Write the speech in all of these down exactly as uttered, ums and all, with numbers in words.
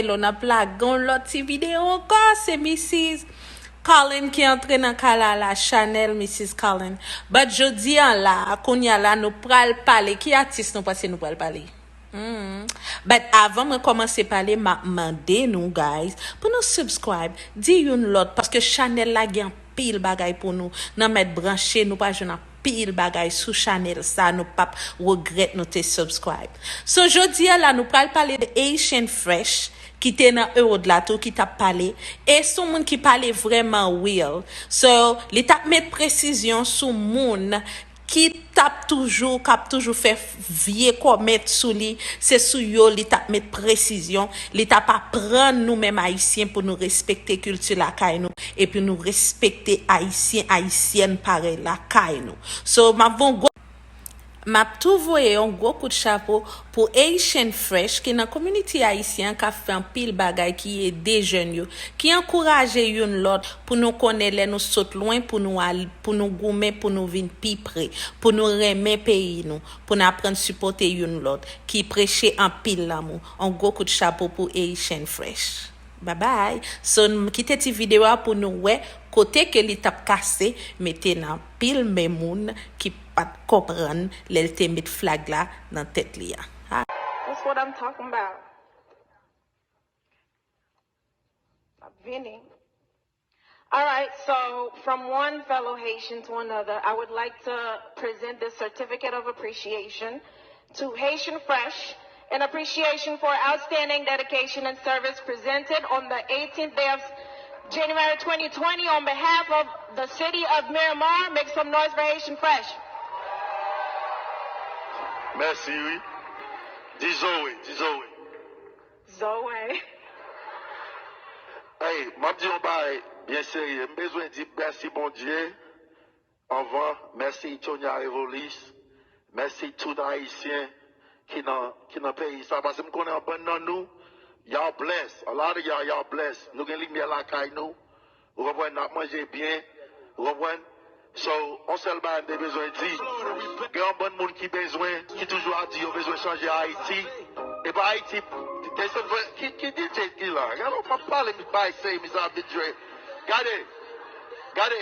Hello, n ap lage yon lòt ti videyo ankò. Se Misis Colin ki antre nan kay la la, Chanel, Misis Colin. But jodi a la, kounye a la, nou pral pale. Ki atis nou panse nou pral pale? Hmm. But avan mwen kòmanse pale, m ap mande nou, guys, pou nou subscribe, di youn lòt, paske chanèl la gen anpil bagay pou nou. Nan mèt branche, nou pral jwenn anpil bagay sou chanèl sa, nou p ap regrèt nou te subscribe. So, jodi a la, nou pral pale de Haitian Fresh, ki te nan Eurodla tou, ki t ap pale. E se yon moun ki pale vrèman real. So, li t ap met presizyon sou moun ki t ap toujou, k ap toujou fè vye kòmèt sou li, se sou yo li t ap met presizyon, li t ap aprann nou menm Ayisyen pou nou respekte kilti lakay nou, epi nou respekte Ayisyen, Ayisyèn parèy lakay nou. So, m ap voye yon gwo, m ap tou voye yon gwo kout chapo pou Haitian Fresh ki nan community ayisyen an k ap fè anpil bagay ki ede jèn yo, ki ankouraje youn lòt pou nou konnen lè nou sot lwen pou nou al, pou nou goumen, pou nou vin pi pre, pou nou renmen peyi nou, pou n aprann sipòte youn lòt, ki preche anpil lanmou. On gwo kout chapo pou Haitian Fresh. Babay. So, n kite ti videyo a pou nou wè kote ke li t ap kase, mete nan pil men moun ki pa t konprann lè l te met flag la nan tèt li a. Ha. That's what I'm talking about. Stop venting. All right, so from one fellow Haitian to another, I would like to present this certificate of appreciation to Haitian Fresh in appreciation for outstanding dedication and service presented on the eighteenth day of January twenty twenty on behalf of the city of Miramar. Make some noise for Haitian Fresh. Mèsi, wi. Di Zoe, di Zoe. Zoe. Hey, m ap di yon bagay byen serye. M bezwen di mèsi Bondye anvan. Mèsi Tonya Revolis. Mèsi tout Ayisyen ki nan, ki nan peyi sa. Paske m konnen yon bann nan nou, y'all blessed. A lot of y'all, y'all blessed. Nou gen limyè lakay nou. Ou konprann? N ap manje byen. Ou konprann? So, yon sèl bagay m te bezwen di. Gen yon bann moun ki bezwen, ki toujou ap di yo bezwen chanje Ayiti. E pa Ayiti, they said, ki, ki D J ki la? Gade, w ap pale, mi bay say, mi sa vin jwe. Gade, gade.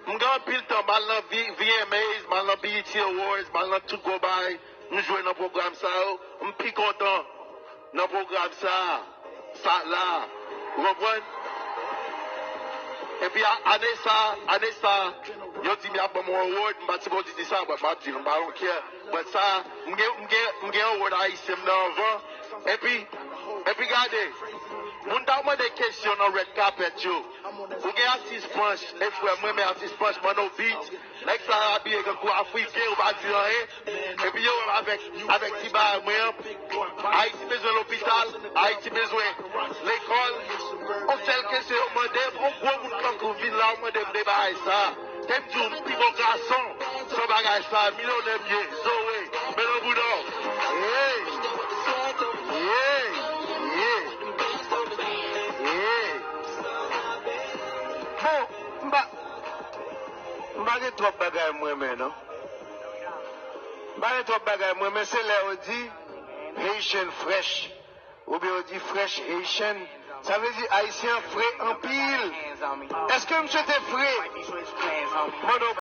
M gen anpil tan, m al nan V-, V M As, m al nan B E T Awards, m al nan tout gwo bagay. M jwe nan pwogram sa yo, m pi kontan nan pwogram sa, sa la. Ou konprann? Epi a-, ane sa, ane sa, yo di m y ap ban m yon award, m pa t sipoze di sa, but m ap di l, m pa don't care. But sa, m gen, m gen, m gen award ayisyen m nan anvan. Epi, epi gade, moun t ap mande kesyon nan red carpet yo. Ou gen atis Panch, e frè m, mwen renmen atis Panch, Manno Beats, nèg sa abiye kankou afriken, ou pa di anyen. Epi yo wè m avèk, avèk ti bagay mwen an. Ayiti bezwen lopital, Ayiti bezwen lekòl. On sèl kesyon yo mande m, on gwo moun kankou vin la, yo mande m de bagay sa. Te m di w, m pi bon gason, se bagay sa, milyonè m ye, Zoe, men nan bouda w. Hey! Hey! Hey! Hey! Bon, m pa, m pa gen twòp bagay m renmen, non. M pa gen twòp bagay m renmen, se lè yo di Haitian Fresh, oubyen yo di Fresh Haitian. Sa vle di Ayisyen an fre anpil. Èske misye te fre? Mande w